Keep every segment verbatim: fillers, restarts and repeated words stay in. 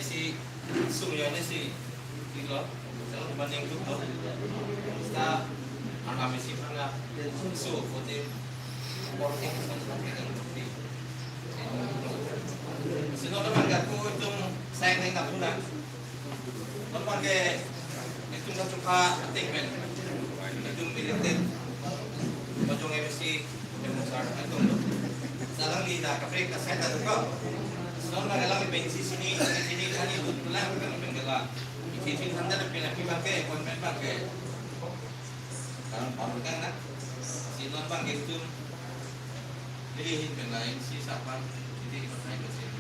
Si sung ya ni si, ilo, selalu banding tu tu. Sa, anak misi mana, so, kote, korte, si non abang ke aku itum saya naik tak puna. Non abang ke itum kachukha ating pen. Itum elected Bajong M A C, Bajong sar, atum. Sa alangli ta kaprek ta saya ta duka. Non abang alangli pensi sini, sini kani dun pulang kan pen gala. Sini sini sandal pen lagi abang ke, kon pen abang ke. Sekarang baru kan na. Si non abang ke itum. Jadi hin pen lain si sapan. Jadi pakai ke sini.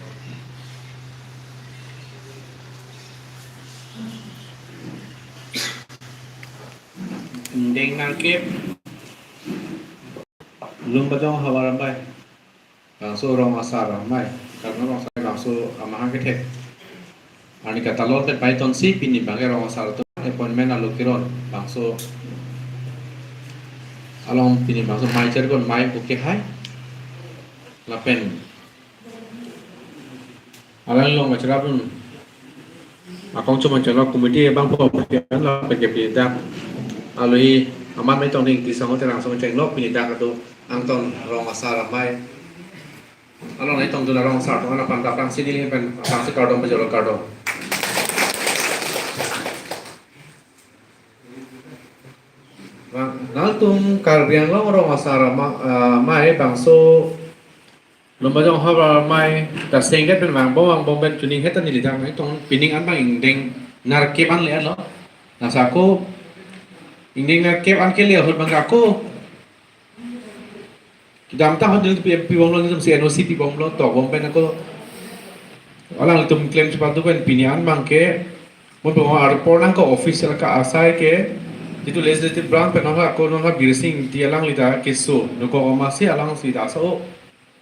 Ingdeng nangkep Lumbajong Havar Amei, bangso rong asar amei, karena rong asar bangso amahang kethek. Arni katalon pen paitonsi pini abang ke rong asar atum appointment alo keron, bangso along pini bangso mei cherkon mei buke hai. Lapen alangli along kacherap dun akong chuman chenglok committee abang po putian lapen ke pini dak alohi amat mei tong ding tisong te rang song chenglok pini dak ado angton rong asar amei. Along nai tong dun arong asar atum aphan dak rang si neli pen rang si kardom pajolo, kardom. Bang, nangtum Karbi Anglong rong asar ama-, ah, amei bangso Lumbajong Havar Amei ta sengket pen vangbom vangbom pen chuning heta neli dak nai tong pining an abang ingdeng nerkep an le-an lo. Lasi ako ingdeng nerkep an kele ahut abang ako kedamtang ahut nelitum pi, pibomlo, nelitum si N O C pibomlo, tokbom pen ako alanglitum klem chepatu pen pini an abang ke, mo pibom arpor nang ko official ka asai ke, jitu legislative branch pen nang ako nang Birsing Ingti alangli ta keso, noko oma si alangsi ta so,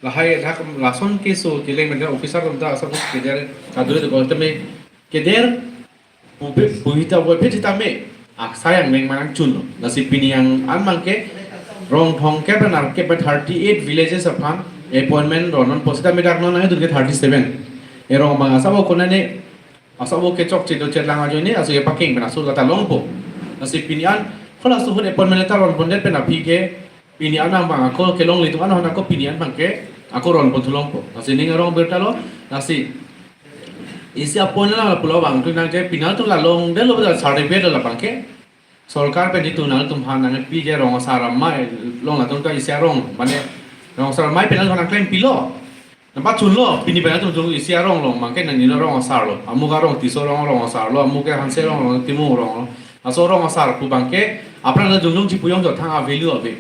lahai dak lason keso, keleng pen officer atum ta so keder, kadure to ko teme, keder, Pupe, puhita pupe sitame, aksai angbeng manang chunlo. Lasi pini an abang ke, rong thomkep nerkep pen thirty-eight villages aphan, appointment ronnon pusitame dak non nangdun ke thirty-seven. Erong abang asap ako nane, asap ako kechok chedo chelang ajoine, aso kepakeng pen aso lata longpo. Lasi pini an, hala aso ahut appointment letter ronpondet pen aphi ke, pini an abang ako kelongle atum an ahut ako pini an abang ke, ako ronpon thu longpo. Lasi ning arong birta lo, lasi isi apon la pulo abang tu nang je pini an atum la longdetlo, beta certificate la abang ke. Sorkar pen jitu nangtum aphan nangpi je rong asar amei along atum ta isi arong, mane rong asar amei pen nangtum aphan nangklempilo. Nangpachunlo, pini pen nangtum isi arong along abang ke nangli rong asar lo. Amuk arong Tisso rong, rong asar lo, amuk ke Hanse rong, rong Timung rong lo. Laso rong asar pu abang ke, aphrang nang jongjong chipu jongjo thang a-value ave.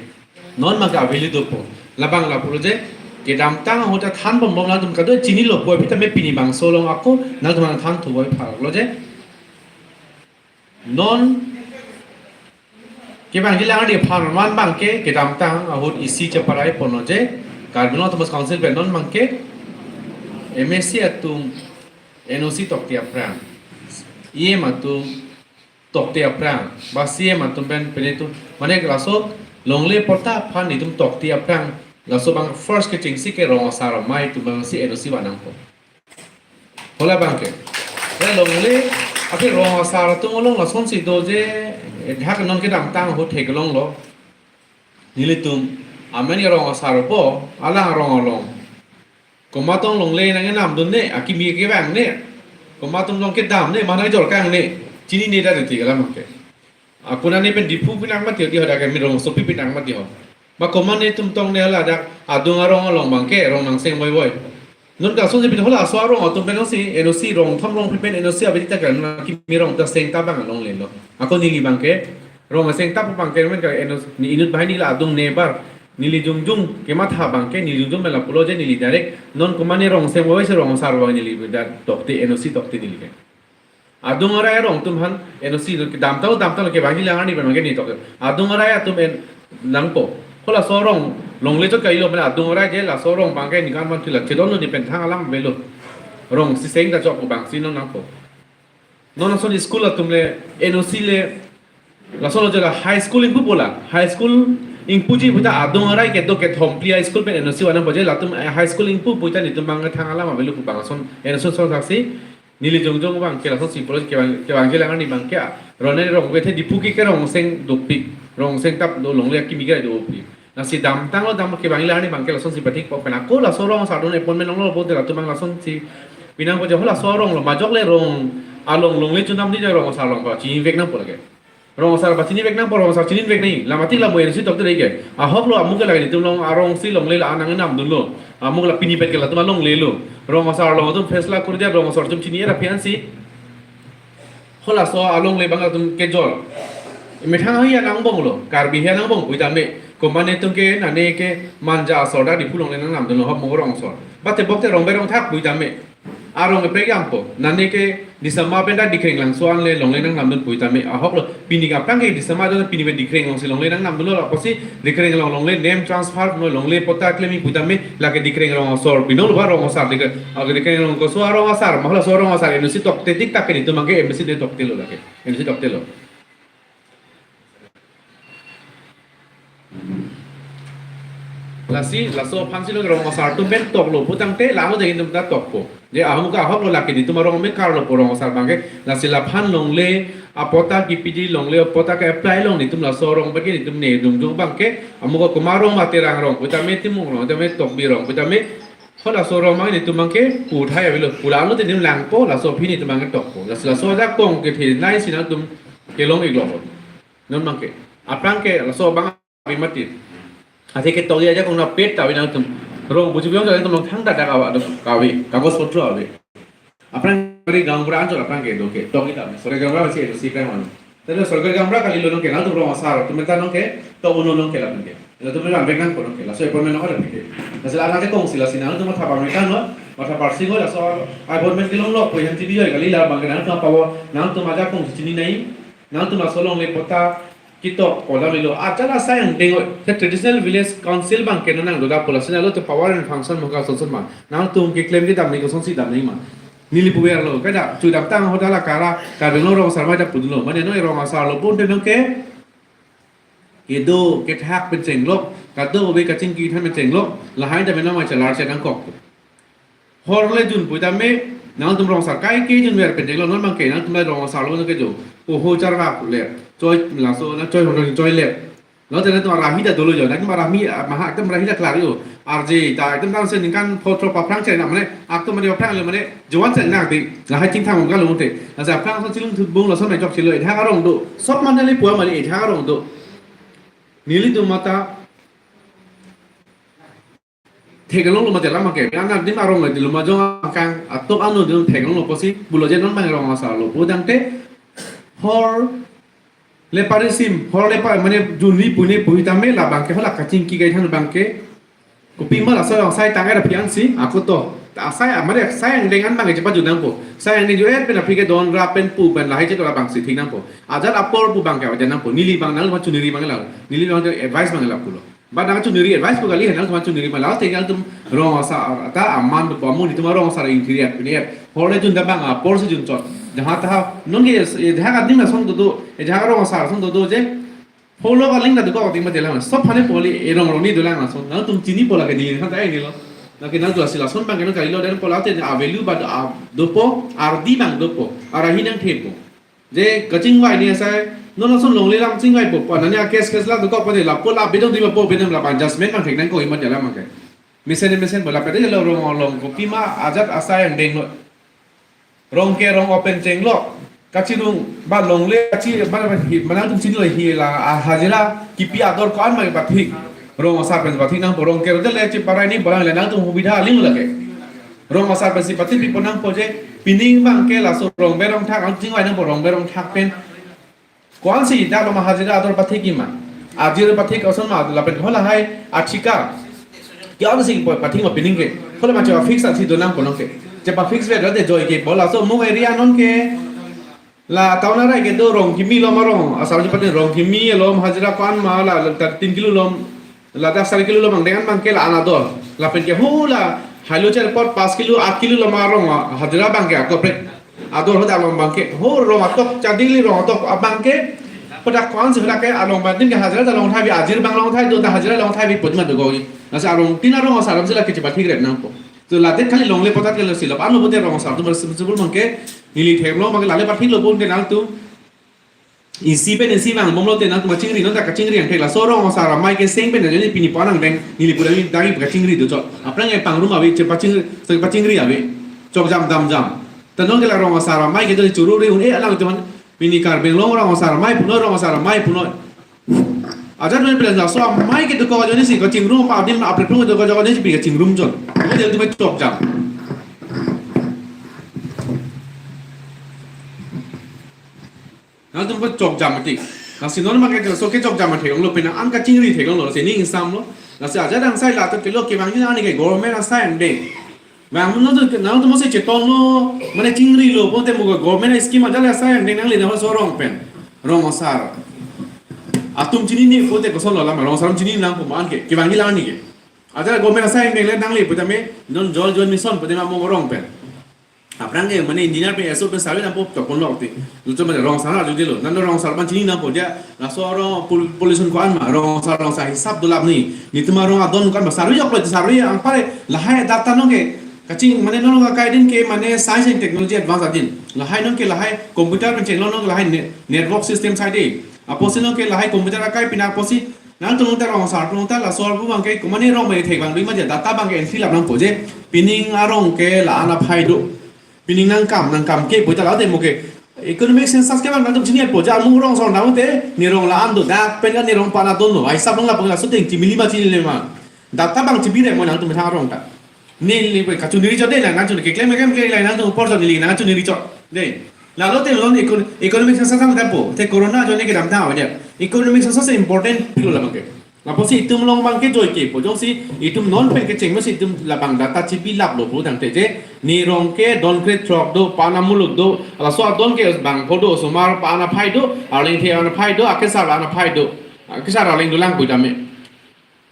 Non abang ke a-value dopo. Labang lapulo je, kedamtang ahut ta thanbom bom nangtum kado chinilo, puvoiphit tame pini bangso along ako nangtum aphan thanthu voiphit lo je. Non kevangji alangliphan man abang ke, kedamtang ahut isi cheparai ponlo je, Karbi Anglong Autonomous Council pen non abang ke M A C atum N O C tokte aphrang, E M atum tokte aphrang, ba C M atum pen pine atum, mane laso longle patta aphan nelitum tokte aphrang, laso abang first kechengsi ke rong asar amei atum abang si N O C vang nangpo. Hala abang ke. Ya longle, aphi rong asar atum along lasonsi do je, eh, dak non kedamtang ahut theklonglo. Nelitum, amen ke rong asar po, alang arong along. Komat tong longle nangkenamdun ne, akimi kevang ne. Komat tong long kedam ne, mana jor kang ne. Chinine ta riti kalam ke. Ako nane pen Diphu pinang mati ho, di ho dak ke Mirong Sopi pinang mati ho. Ma komat netum tong ne hala dak adung arong along abang ke, rong nangseng voivoi. Non ka sung si pin hala aso arong atum pen si, N O C rong thom rong phli pen N O C ave ta kan, akimi rong ta seng ta abang longlelo. Ako neli abang ke, rong seng ta abang ke, men ka N O C, ne inut banghini la adung ne bar. Neli jongjong kematha abang ke, neli jongjong mela pulo je neli direct, non komat ne rong seng voivoi si rong asar vang neli dak tokte, N O C tokte neli ke. Adung arai arong atum aphan, N O C kedamtang, damtang kevangji alang arni pen abang ke ne tokte. Adung arai atum en nangpo. Hala aso arong, longle chot kailo mane adung arai je laso arong abang ke ningkan man thila chedonlo ne pen thang alam avelo. Rong si seng ta chok abang si non nangpo. Non ason school atum le, N O C le, laso lo je la high school ingpu pu la. High school ingpuji puta adung arai kedo kethom phli a-school pen N O C vang nangpo je latum, eh, high school ingpu puta netum abang thang alam avelo pu abang ason, N O C ason saksi. Neli jongjong abang ke lasonsi pulo, kevang, kevang kelang arni abang ke, ah, ron arni rong ke the Diphu ke ke rong seng dopik, rong seng tap do longle akimi ke dopik. Lasi damtanglo, dam kevang kelang arni abang ke lasonsi pathik po pen ako laso rong asar dun appointment longlo bo de latum abang lasonsi pinangpo je ho laso rong lo majok le rong along longle chunam di je rong asar along pachinivek nangpo lake. Rong asar pachinivek nangpo, rong asar chininivek nangji. La mati la mo N O C tokte rei ke. Ahok lo amu ke lake netum along arong si longle la anang namdunlo. Amu ke la pini pen ke latum along longlelo. Rong asar along atum phesla kurja rong asar atum chini era aphi ansi. Ho laso alongle abang atum kejor. Methang ahi anang angbong lo. Karbi ahi anang angbong puitame. Komat netum ke nane ke Manja asor dak Diphu longle nangnamdunlo ahok mo rong asar. Bate bokte rong berong thak puitame. Arong epek yampo. Nane ke Disama pen dak Dikreng Langso an le longle nangnamdun puitame. Ahok lo. Pini ke aphrang ke Disama do pini pen Dikreng alongsi longle nangnamdunlo lapusi Dikreng along longle name transfer noi longle patta klem puitame lake Dikreng rong asar. Pinolo ba rong asar Dikreng. Ake Dikreng rong koso arong asar. Ma ho laso rong asar N O C tokte tik tak ke netum abang ke N O C de toktelo lake. N O C toktelo. Lasi laso aphansi lo rong asar atum pen toklo putangte la mo jagin atum ta tokpo. Je ahok ke ahok lo lake netum arong me karlo po rong asar abang ke. Lasi laphan longle apatta kipiji longle apatta ke apply long netum laso rong abang ke netum ne jongjong abang ke amu ke komat rong ma Terang rong puitame Timung rong puitame Tokbi rong puitame ho laso rong abang netum abang ke puthai avelo. Pulang lo te netum langpo laso aphi netum abang ke tokpo. Laso laso ajakong kethenei si nangtum kelong-iklo. Non abang ke. Aphrang ke laso abang avi mati. Athe ketok ajakong na pet ta avi nangtum. Rong buji biong nangtum long thangta dak awa do kave. Kagos potro ave. Aphrang sorkari gaonbura anchot aphrang ke do ke. Tok kita. Sorkari gaonbura si N O C peng mane. Tadi sorkari gaonbura kalilo nonke, nangtum rong asar atum ta nonke, tok uno nonke lapen ke. Latum abang bek nangpo nonke, laso appointment nonke lapen ke. Lasi la nangke kongsi lasi nangtum matha pamri kan lo, matha parsing lo, laso appointment kelonglo, pui han T V joi kali la abang ke nangtum pawo, nangtum ajakong si chininei, nangtum laso longle patta ketok kolam ilo, acha la asai angdeng lo, the traditional village council abang ke nangdodakpo lasi nangtum power and function mo kosonson ma, nangtum keklem kedam nangji kosonsi dam nangji ma. Neli puverlo, kada, chudamtang ahut la kara, Karbi Anglong rong asar mai ta pudunlo. Mane non rong asar lo pon te nonke. Kedo, kethak pen chenglok, kadokave kachingki than pen chenglok, lahai ta menang mai chelar chenangkok. Hor le jun puitame, nangtum rong asar kaike junver pen chenglok, non abang ke, nangtum rong asar lo nonke jo. Oho charvak le, choi laso, na choi hor choi le. Lo tene tum arahi ta dolo jo, nangtum arahi, maha tum arahi ta klar jo. Arje ta tum nang se ningkan pho thro paphrang chen na mane, atum mane paphrang le mane, jowan chen nang di, lahai chingthang ka lo te. Lasi aphrang so chilung thut bung lason na jok chilo, ethak arong do. Sop mane le pua mane ethak arong do. Nelitum mata theklonglo mate lam ke. Ana dim arong le diluma jong akang atok ano dim theklonglo pusi. Pulo je non abang rong asar lo. Pudangte hor le parisim, hor le pa mane juni pune puitame la abang ke hola kachingki kai than abang ke. Kopima laso asai tangkai aphi ansi, ako to. Asai, mane asai angdeng an abang ke chepajut nangpo. Asai angdeng jo-et pen aphi ke don ra pen pu pen lahai cheto la abangsi thik nangpo. Ajat apor pu abang ke ajan nangpo. Neli abang nangtum chuniri abang la. Neli abang advice abang la pulo. Ba nang chuniri advice pu kali, nangtum chuniri abang la. Te nangtum rong asar ta aman do amu netum rong asar ingkiri at pini at. Hor le jun ta abang apor si junchot. Jaha taha, nonke, eh, jaha adim lason dodo, eh, jaha rong asar lason dodo je. Holo kaling ta dokok adim mate lang. Sop hane poli erong rong ni dolang lason. Nangtum chinipo lake neli hanta ai nilo. Lake nangtum lasi lason abang ke nang kalilo dan pola te a value ba do, a, dopo, ardi abang dopo. Arahi nangthepo. Je kachingvai ni asai, non lason longle lang chingvaipo, pa nani a case case la dokok pade lapu la bedong di lapu bedong la abang judgment abang thek nangkok imat jala abang ke. Mesen mesen bola pade lo rong along kopima ajat asai angdeng lo. Rong ke rong open chenglok. Kachirung ba longle kachi ba hi manang tum chini lo hi la a hajira kipi ador ko-an ma pathik. Rong asar pen pathik nangpo rong ke rode le chiparai ni barang le nangtum hubidha aling lake. Rong asar pensi pathik pipo nangpo je pining abang ke laso rong berong thak ang chingvai nangpo rong berong thak pen. Ko-ansi dak lo ma hajira ador pathik ma. Ajir pathik ason ma lapen hola hai achika. Ko-ansi po pathik ma pining ke. Hola ma chepa fix asi do nangpo nonke. Chepa fix ve rode joi ke bola so mo area nonke. La town arai ke do rong kimi lom arong. Asar je patin rong kimi lom hajira ko-an ma la, la ta tin kilo lom. Ladak sari kilo lom angdeng an abang ke la-an ador. Lapen ke hula hailo cher pot pas kilo, at kilo lom arong hajira abang ke ako pre. Ador hodak lom abang ke. Ho rong atok chadili rong atok abang ke. Hodak ko-ansi hodak ke along banding ke hajira ta long thai bi ajir abang long thai do ta hajira long thai bi putma do gogi. Lasi arong tin arong asar lam sila kechipat higret nangpo. To ladet khali longle potat ke lo silo. Anlo pote rong asar atum responsible abangke neli theklong abangke lale pathik lo pote nangtum. Isi pen isi vangbomlo te nangtum kachingri, non ta kachingri angthek, laso rong asar amei ke seng pen ajoine pini pu nangdeng, neli pura mi dagi kachingri do chot. Aphrang e pangrum ave, che paching, che pachingri ave. Chok jam dam jam. Ta non ke la rong asar amei ke do churu re un e alang tuman. Pini Karbi Anglong rong asar amei punoi, rong asar amei punoi. Ajat men pela laso amei ke dokok ajoine si kachingrum, adim apre plung dokok ajoine si pini kachingrum chot. Ko dia tu chok jam. Nangtum ko chok jam mati. Lasi non abangke laso ke chok jam mati. Onglo penang an kachingri theklonglo, lasi ning ingsamlo. Lasi ajat angsai lato kelo kevang jin ani ke government asai angdeng. Bang nangtum, nangtum mose chetonlo, mane chingrilo, pote mo government scheme ajat asai angdeng nangle laso rong pen. Rong asar atum chinine pote kosonlo, lam rong asar atum chinine nangpo man ke, kevang jin ani ke. Ajat government asai angdeng le nangle putame, non Jal Jeevan Mission putame mo rong pen. Aphrang ke mane engineer pen S O pen survey nangpo chokponlo ti. Lucho mane rong asar arjudelo. Nangtum rong asar abang chini nangpo dia. Laso rong pol-, pollution ko-an ma. Rong asar, rong asar hisap dolap ni. Netum arong adon ko-an ma. Survey joklo, survey angpare lahai data non ke. Kaching mane non kakai din ke mane science and technology advance adin. Lahai non ke lahai computer pen chenglo non ke lahai ne-, network system sai de. Apotsi non ke lahai computer akai pina apotsi nangtum ta rong asar atum ta laso arpu abangke komane rong mane thek abang dui ma je data abangke entry lap nangpo je pining arong ke la-an aphai do. Pining nangkam, nangkam ke pu ta la te mo ke economic census ke abang nangtum chini po je amung rong asar nang te ne rong la-an do dak pen ka ne rong pana do no. Ai sab nang lapu laso ateng chimili ma chinile ma. Data abang chibi re mo nangtum thang arong ta. Neli kachuniri chot de nang, nangchun keklem keklem ke nangtum apor chot neli nangchuniri chot. De. Lalo te lon econ-, economic census ang tapo. Te corona ajoine kedam ta aja. Economic census important pilo labangke. Lapusi itum along abangke joike po. Jongsi itum non pen kecheng masi itum labang data chibi laplo pu tangte je. Ne rong ke don kre throk do, pana muluk do, laso adon ke bang pho do, osomar pana phai do, arleng the ana phai do, akesar ana phai do. Akesar arleng dolang pu tame.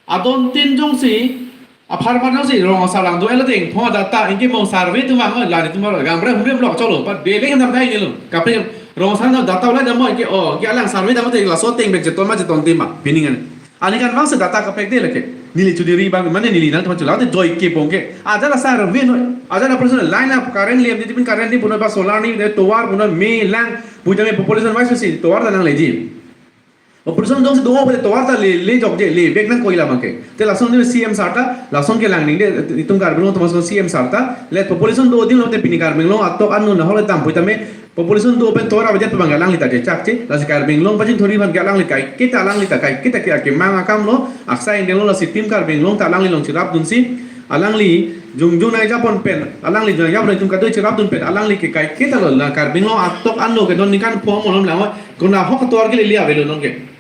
Adon tin jongsi, apharman jongsi rong asar lang do, elo ding, pho data, ingke mo survey atum ang, la netum gamra humre blok cholo, pat bele hinam dai nilo. Kape rong asar data ulai damo, ingke, oh, ingke alang survey damo te laso ateng pen cheton ma cheton te ma, pining an. Ani kan bangsi data kaprek de lake. Neli chudiri abang, mane neli nangtum chula te joike abangke. Ajat la survey no, ajat la personal line up current liam di tipin current di punoi ba solar ni, de tovar punoi me lang, pu tame population wise si tovar ta nangleji. Population jongsi do-o pute tovar ta le, le jokje, le bek nangkok labangke. Te lason ni C M sir ta, lason kelang ning de, itum Karbi Anglong atum ason C M sir ta, le population do din lo te pini Karbi Anglong atok anu nahok le dam pu tame, population do pen tovar avedetpo abangke alangli ta chechakche, lasi Karbi Anglong pachinthurji abangke alangli kaiketa alangli ta kaiketa ke akemang akam lo, aksai ingdeng lo lasi team Karbi Anglong ta alangli along cherapdunsi, alangli jongjong nangjaponpen, alangli jongjapon itum kadoi cherapdunpen, alangli ke kaiketa lo la Karbi Anglong atok anlo ke non ningkan pho malom lang, konat ahok tovar ke lele avelo non ke.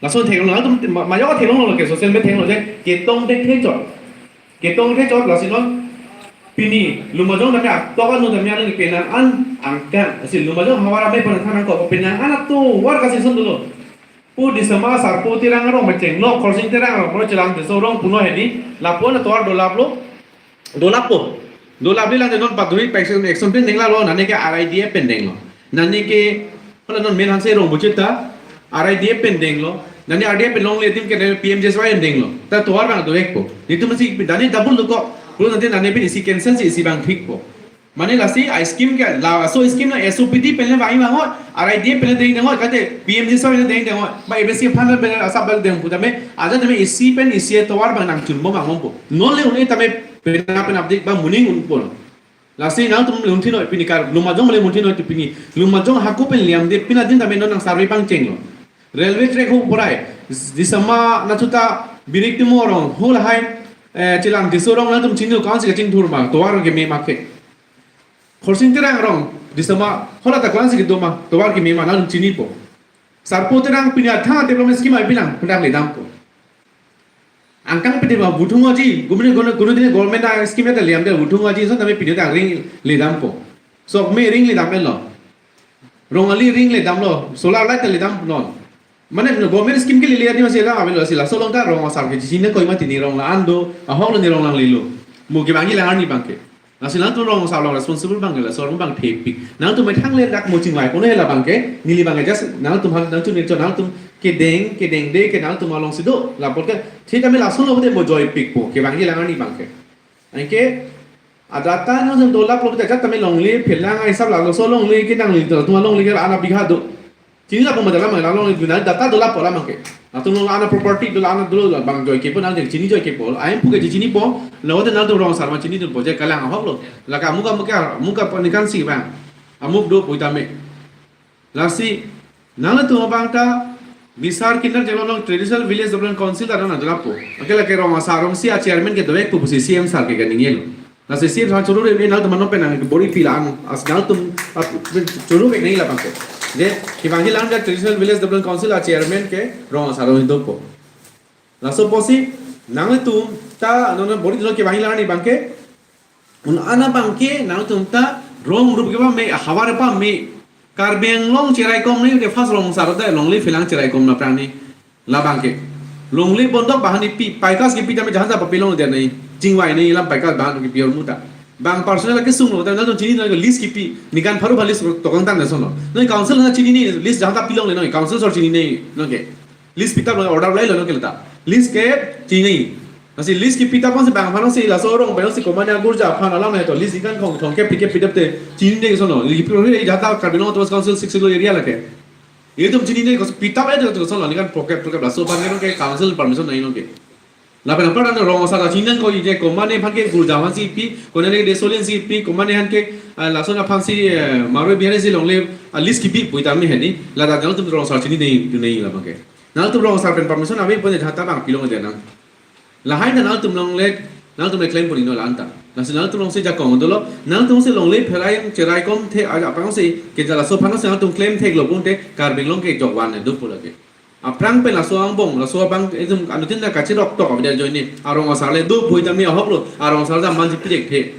Lason theklong, nangtum ma-, majok theklonglo ke social media theklong je, ketong de thechot. Ketong thechot lasi non pini Lumbajong tame atok anu tame anu penang an angkang. Lasi Lumbajong havar amei pon than nangkok penang an atovar kaseson dolo. Pu Disama Sarpo Terang arong mecheng lo, Khorsing Terang arong, Khorsing Terang Tisso arong punoi hedi, lapu-an atovar dolaplo. Dolappo. Dolap di lang non paduri action, action pen dengla lo, nane ke R I D F pen denglo. Nane ke, hala non men hanse rong buchit ta, R I D F pen denglo. Nane R D F pen longle tim ke P M G S Y pen denglo. Ta tovar abang do-ekpo. Netum si nane double dokok. Pulo nane nane pen isi cancel si isi abang thikpo. Mane lasi a scheme ke, laso scheme la S O P D pen le vangi vango, R I D F pen le deng dengo, kate P M G S Y pen le deng dengo, ba A B C fund pen le asap bal deng pu tame, ajat tame isi pen isi tovar abang nangchunbom vangbompo. Non le un-e tame pena pen update ba muning unpo. Lasi nangtum le un-e thinoi pini kar, Lumbajong le un-e thinoi tu pini. Lumbajong hako pen liam de pina din tame non nang survey pangchenglo. Railway track ho purai. Disama nachuta Birik Timung arong ho lahai, eh, Chelang Tisso arong nangtum chini ko-ansi kachingthur ma, tovar keme ma ke. Khorsing Terang arong, Disama, hala ta ko-ansi kedo ma, tovar keme ma nangtum chinipo. Sarpo Terang pini athang development scheme ai bilang, pendak ledampo. Angkang pede ma, Buthung Aji, gumini gono, gono dine government a scheme ta liam de, Buthung Aji son tame pini ta ring ledampo. Sok me ring ledam lo. Rong ali ring ledamlo, solar light ledam non. Mane no government scheme ke lele adi masi la avelo si laso along ta rong asar ke chini koi mati ne rong la-an do, ahok lo ne rong langlelo. Mo ke bangji lang arni abangke. Lasi nangtum rong asar along responsible abang la, so rong abang thepik. Nangtum methang le dak mo chingvai kono hela abangke, neli abangke just nangtum han nangtum nircho nangtum kedeng, kedeng de ke nangtum alongsi do, lapor ke, thik kami lason lo de mo joipikpo, ke bangji lang arni abangke. Anke, A data nangtum dolaplo, ajat tame longle, phelang aisap laso longle ke nangli to, tuma longle ke ana bigha do. Chini lapu ma dala ma longle, duna data dolappo la abangke. Latum lo ana property, dolo ana dolo la abang joike po nang chini joike po. Ahem puke chinipo, lo de nangtum rong asar ma chinidunpo je kalang ahoklo. Lake amuk amuk ke, amuk ke panikan si abang. Amuk do puitame. Lasi, nangtum abang ta, bisar kinar jalo long traditional village development council ta nang dolappo. Anke lake rong asar rong si a chairman ke dovekpo pusi C M sir ke kaningje lo. Lasi C M sir choro re nangtum mano pen nang bor-i pi lang, as nangtum, as, choro re nangji la abangke. Je, kevangji lang ja traditional village development council a chairman ke rong asar rong dopo. Laso apotsi, nangtum ta, non bor-i lo kevangji lang ni abangke, un ana abangke, nangtum ta, rong rup ke pame, havar pame, Karbi Anglong cheraikom ni, de first rong asar ta, longle phelang cheraikom na prang ni, la abangke. Longle bondok bahan ni pi, paikas kipi tame jahan ta papilong de ni, chingvai ni lam paikas bahan kipi ormuta. Bang personal ke sunglo, ta nangtum chini na list kipi, nikan pharu pha list tokang tan na sono. No council na chinine, list jahan ta pilongle no, council sor chinine, no ke. List pitap lo, order lailo no ke lata. List ke chinine. Lasi list kipi tap si bang aphan si laso rong pen si komane agurja aphan alam he to list ikan kong thong ke pike pitap te chinine ke sono. Li piro hi jata Karbi Anglong Autonomous Council six schedule area lake. Itum chinine ko pitap e to sono nikan pocket pocket laso aphan ke council permission nangji no ke. Lapen apar kan rong asar chinine ko ije komane aphan ke gurja aphan si pi, komane de solin si pi, komane aphan ke, ah, lason aphan si, eh, marwe bihaine si longle, ah, list kipi puitame heni. Lata nangtum rong asar chinine, chinine la abangke. Nangtum rong asar pen permission ave pone jata abang pilong de nang. Lahai na nangtum longle, nangtum le claim pon-i no la-an ta. Lasi nangtum rong si jakong dolo, nangtum si longle phelang cheraikom the aja apang si ke jala so aphan si nangtum claim theklo pon te Karbi Anglong ke jokvan ne dopo lake. Aphrang pen laso angbong, laso abang itum anuttin na kachirok tok avedar ajoine, arong asar le do puitame ahoklo, arong asar ta man chipidek the.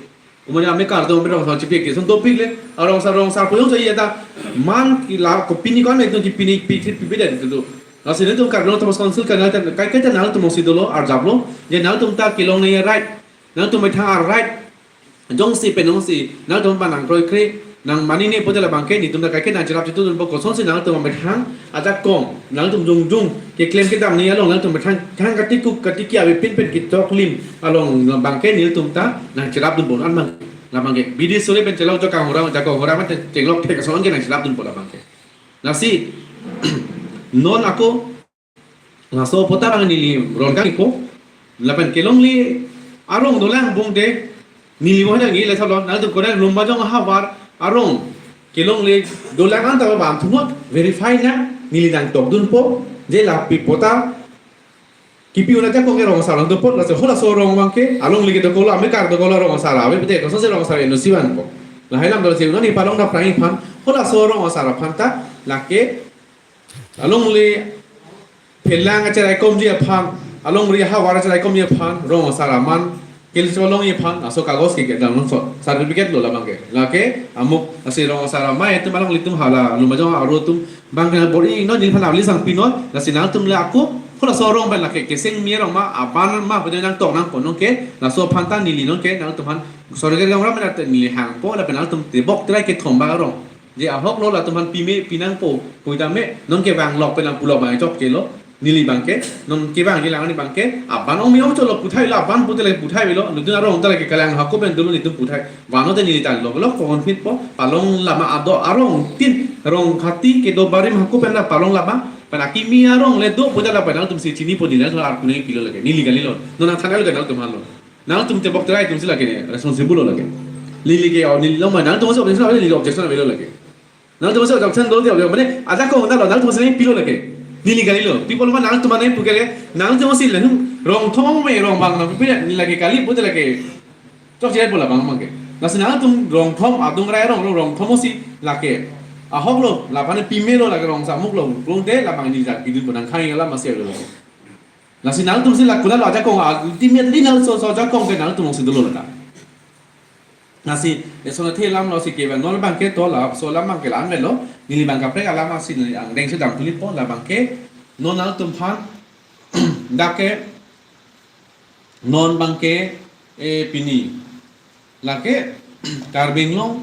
Umani ame kardo ame rong asar chipidek the, son dopik le, arong asar rong asar puyong joi ta, man ke la kopine kon itum kipine pi thit pipedet tu. Lasi nangtum Karbi Anglong Autonomous Council kana ta, kaiketa nangtum si dolo, arjaplo, je nangtum ta kelong ne right, nangtum methang a right, jongsi pen jongsi, nangtum aphan nang kroikre, nang manine pote la abangke, netum ta kaike nang cherap chitu dunpo kosonsi nangtum methang, ajakong, nangtum jongjong, keklem kedam ni along, nangtum methang, thang katikuk, katiki ave pinpen kitok lim, along abangke netum ta, nang cherap dunpo, an abang, la abangke. Bidi sore pen chelok jokang hora, jakong hora mate chelok thek asong ke nang cherap dunpo la abangke. Lasi, non ako, laso apot ta abang neli ron kang ipo. Lapen kelongle arong dolang bung de neli mo nangji le thalon nangtum kore Lumbajong havar arong kelongle dolang anta abang thumot verify na neli nangtok dunpo je lapi apot ta kipi un ajakong ke rong asar lang dopo laso halaso rong abangke alongle ke dokolo ame kar dokolo rong asar ave pute kosonsi rong asar eno si vanpo. Lahai lam dolo si un ani palong daphrang iphan halaso rong asar aphan ta lake alongle phelang acheraikomji aphan, alongri havar acheraikomji aphan, rong asar aman, kelcholongji aphan, laso kagos ke kedam nangso, certificate lo la abangke. Lake, amuk, lasi rong asar amei, itum alongle itum hala, Lumbajong aro atum, abang kena bor-i, non, neli aphan nangli sang pinon, lasi nangtum le ako, halaso rong pen lake, keseng mi rong ma, aban ma, pajai nangtok nangpo non ke, laso aphan ta neli non ke, nangtum aphan, sorry ke rong ram na te neli hangpo, lapen nangtum tebok terai kethom ba rong. Je ahoklo latum aphan pime pinangpo, puitame, non kevang lok pen nang pulok abang chokchelo, neli abangke, non kevang jelang ani abangke, aban ong mi ong cholo puthai lo, aban pute le puthai lo, nutun arong ta lake kalang hako pen dolo netum puthai, vano te neli tan lok lok pohon phit po, palong lama ado arong tin, rong khati kedo barim hako pen la palong lama, pen akimi arong le do puta la pen nangtum si chinipo neli la ar kunai pilo lake, neli kalilo, non nang thanai lo nangtum aphan lo. Nangtum tebok terai atum si lake ne, responsible lo lake. Neli ke, oh, neli lo ma, nangtum si objection ave, neli objection ave lo lake. Nangtum si objection dolo dia, mane, ajakong ta lo, nangtum si pilo lake. Neli kalilo, people ma nangtum mane pukere, nangtum si le, hmm, rong thom me rong bang na, pupine, neli lake kali, pute lake. Chokche po la abang abangke. Lasi nangtum rong thom, adung rai rong, rong thom si lake. Ahoklo, la aphan pime lo lake rong samuk lo, rong te, la abang neli jak bidun po nang khang la masi lo lake. Lasi nangtum si la kuna lo ajakong, ah, ultimately nangso so ajakong ke nangtum si dolo lata. Lasi, eson athe lam lo si ke ba, non abangke to la, so lam abangke la an lo, neli abang kaprek alam asi neli angdeng si dam tulipo, la abangke, non nangtum aphan, dak ke, non abangke, eh, pini, lake, Karbi Anglong,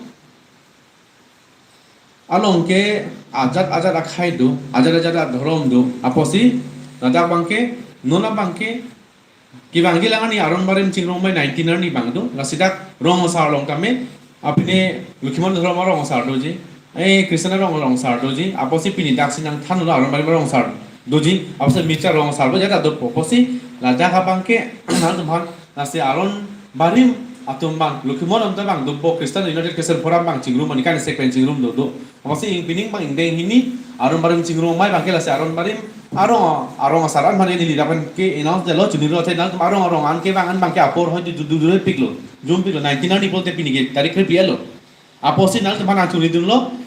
along ke ajat ajat akhei do, ajat ajat adhorom do, apotsi, ladak abangke, non abangke, Kevangji lang arni Aron Barim Chingrumei nineteen arni abang do. Lasi dak rong asar along tame, apine Lokhimon Dhorom arong asar doji, eh, Christian arong arong asar doji. Apotsi pini daksi nangthanlo Aron Barim arong asar doji. Apotsi mixture rong asar bo jada dopo. Apotsi ladak abangke nangtumphan, lasi Aron Barim atum abang, Lokhimon atum ta abang dopo, Christian United Christian Forum abang chingrum, mane kan sekpen chingrum do do. Apotsi ing pining abang ingdeng hini Aron Barim Chingrumei abangke, lasi Aron Barim arong, arong asar an mane neli dak pen ke announce detlo, chunilo, athe nangtum arong arong an kevang an abangke apor hoi du du du piklo, jum piklo, nineteen arni pulote pini ke tarik kre-pi lo. Apotsi nangtumphan nangchunidunlo.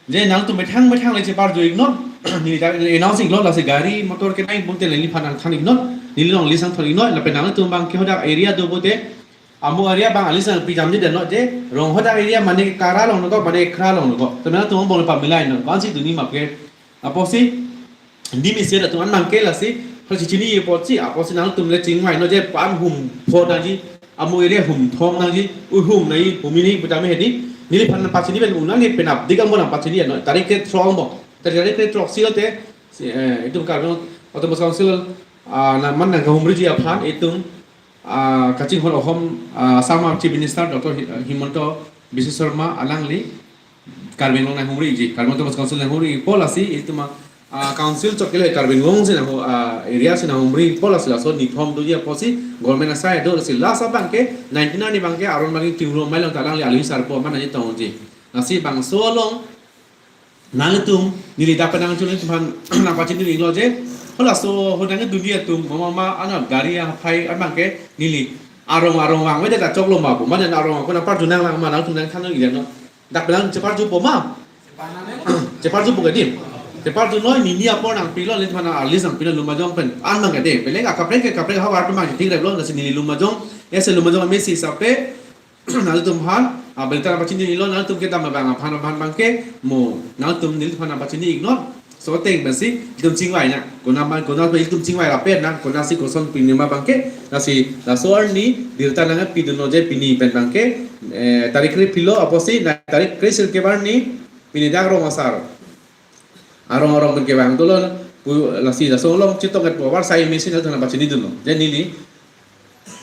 Je nangtum methang methang le cheparju iknon. Neli dak announce iknon, lasi gari motor kenai pulote neliphan nangthan iknon. Neli longle sang than iknon. Lapen nangtum abangke hadak area do pulote, amo area abang a-list nangpidamji detnon, je rong hadak area mane kara along nangkok, mane ekhra along nangkok. Tame nangtum angbong pamilai non. Ko-ansi dunji ma ke. Apotsi dim isi atum an abangke lasi, hal si chini ye apotsi, apotsi nangtum le chingvainon je pan hum pho nangji, amo area hum thom nangji, u hum nai, hum ini pu tame hedi. Neliphan nangpachini pen unang ni penap dik angbong nangpachini non. Tarik kre-throk angbong. Tarik, tarik kre-throksi lote, si, eh, itum Karbi Anglong Autonomous Council, ah, na man nangkahumriji aphan, itum, ah, kachinghon ahom, ah, Assam Chief Minister Doctor Hi-, Himanta Biswa Sarma alangli Karbi Anglong nanghumriji, Karbi Anglong Autonomous Council nanghumri, pulo lasi itum, ah, council chot kele Karbi Anglong si nang, ah, area si nanghumri, pulo lasi laso nithom doji apotsi government asai do, lasi last abangke nineteen arni abangke Aron Barim Chingrumei along ta alangli alwi sarpo man nangtongji. Lasi bangso along nangtum neli dak pen nangchunitumphan nangpachini iklo je, halaso hodang dunia atum mama ma anat gari aphai abangke neli arong arong vangvedet ta choklo ma pu, mane arong ako nangparju nanglang ma, nangtum nangthan iknon. Dak pen nang cheparjupo ma? Cheparjupo ke dim? Cheparjunoi, nini apor nangpilo, le mana a-list nangpilo Lumbajong pen. An abangke de, pelek akaprek ke kaprek havar pen abang thik replo, lasi neli Lumbajong, ese Lumbajong M A C sape, nangtumphan, ah, berita nangpachinilo, nangtum kedam abang aphan aphan abangke, mo, nangtum neliphan nangpachini iknon. So ateng pensi itum chingvai nang. Konat ma, konat ma itum chingvai lapen nang, konatsi koson pini ma abangke. Lasi laso arni birta nangpidunlo je pini pen abangke, eh, tarik kre-pilo apotsi, na tarik kre-sirkep arni pini dak rong asar arong arong pen kevang dolo pu, lasi laso along chetong et power sai machine nangtum nangpachinidunlo. Je neli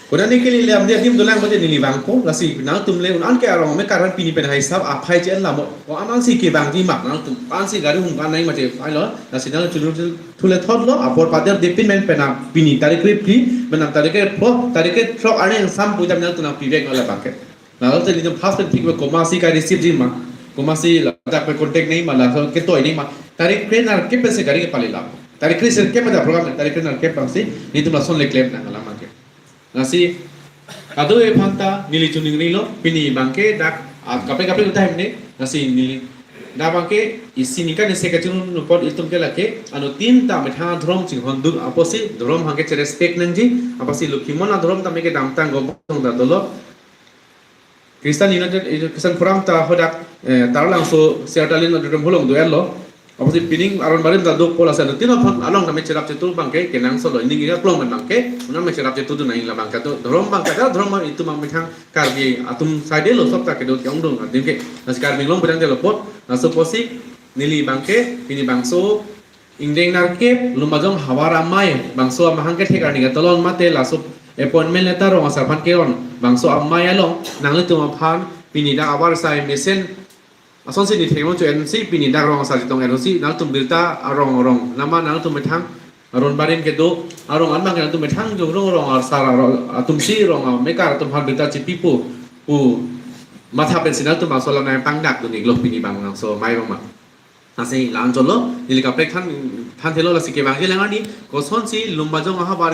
konat ni kele le amdi adim dolang mate neli vangpo, lasi nangtum le un-an ke arong me karan pini pen hai sab aphai chen lamo. Ko-an ansi kevangji ma nangtum, ko-ansi gari hum kan nai mate ailo, lasi nangtum chulur chul thule thotlo, apor pader dipin men pen pini tarik kre-phli, pen tarik kre-pho, tarik kre-throk arni angsam pu jam nangtum nangpiveklo labangke. Nangtum nelitum first pen thik ma komatsi ka receive ji ma, komatsi ladak pen contact nai ma, laso ketoi nai ma, tarik kre-nerkep pensi gari kepali lap. Tarik kre-sirkep ada program, tarik kre-nerkep pensi, nelitum lason le klem nang labangke. Lasi, kado-an aphan ta neli chuningrilo, pini abangke dak, ah, kaprek kaprek utai mene, lasi neli. Dak abangke isi ningkan isi kachun nupot itum ke lake, anuttin ta methang adhorom chinghon dun apotsi, dhorom abangke che-respect nangji, apotsi Lokhimon adhorom tame kedamtang gombong ta dolo. Christian United, eh, Christian Forum ta hadak, eh, Taralangso Siartalin Auditorium along do-etlo. Apotsi pining Aron Barim ta do pulo lasi anuttin aphan along tame cherap chetur abangke kenangsotlo, ining ira klong pen abangke, unang me cherap chetur dun nang labangke do, dhorom abangke ta, dhorom itum methang Karbi atum saidelo, sob ta kedo ke-ongdung adim ke, lasi Karbi Anglong bedang delo apot, laso apotsi neli abangke, pini bangso ingdeng nerkep, Lumbajong havar amei, bangso amahang kethek arni katalon mate laso appointment letter rong asar aphan ke-on, bangso amei along, nanglitum aphan, pini dak avar sai mesen, asonsi nithek-un cho-ensi pini dak rong asar chetong-et ahutsi nangtum birta arong arong nama nangtum methang Aron Barim kedo arong an abangke nangtum methang jongrong rong asar arong atumsi rong amekar atum aphan birta chepipo pu matha pensi nangtum bangso alam nangpangdak dun iklo pini bangso amei rong ma. Lasi la-an chotlo, neli kaprek than, thanthelo, lasi kevangji lang arni kosonsi Lumbajong ahavar